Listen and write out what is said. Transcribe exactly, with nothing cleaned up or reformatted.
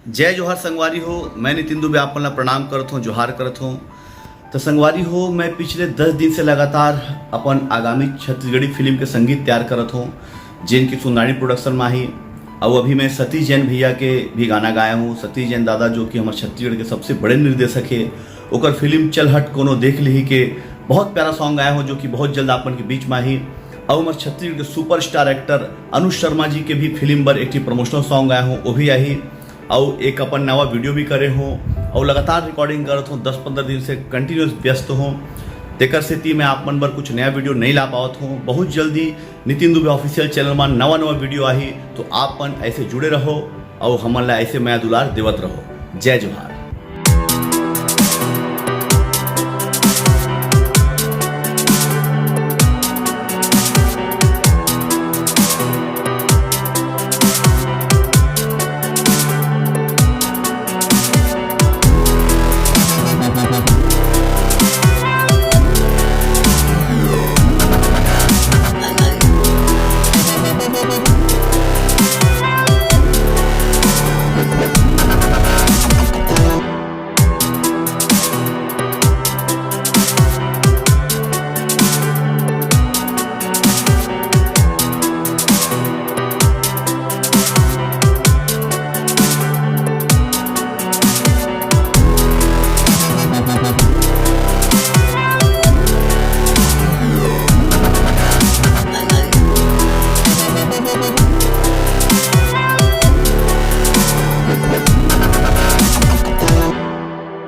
जय जोहार संगवारी हो, मैं नितिन दुबे आप मन ला प्रणाम करत हूँ, जोहार करत हूँ। तो संगवारी हो, मैं पिछले दस दिन से लगातार अपन आगामी छत्तीसगढ़ी फिल्म के संगीत तैयार करत हूँ, जेन की सुंदरानी प्रोडक्शन में ही। और अभी मैं सतीश जैन भैया के भी गाना गाया हूँ। सतीश जैन दादा, जो कि हमारे छत्तीसगढ़ के सबसे बड़े निर्देशक है, ओकर फिल्म चल हट कोनो देख लिही के बहुत प्यारा सॉन्ग गाया हूँ, जो कि बहुत जल्द आप मन के बीच में ही। और हमारे छत्तीसगढ़ के सुपरस्टार एक्टर अनुज शर्मा जी के भी फिल्म बर एक प्रमोशनल सॉन्ग गाया हूँ, वो भी आही। और एक अपन नवा वीडियो भी करे हूँ और लगातार रिकॉर्डिंग करत हूँ। दस पंद्रह दिन से कंटिन्यूस व्यस्त हूँ, तेकर सेती मैं आप मन बर कुछ नया वीडियो नहीं ला पावत हूँ। बहुत जल्दी नितिन दुबे ऑफिशियल चैनल में नवा नवा वीडियो आही, तो आप मन ऐसे जुड़े रहो और हमन ला ऐसे मया दुलार देवत रहो। जय जोहार।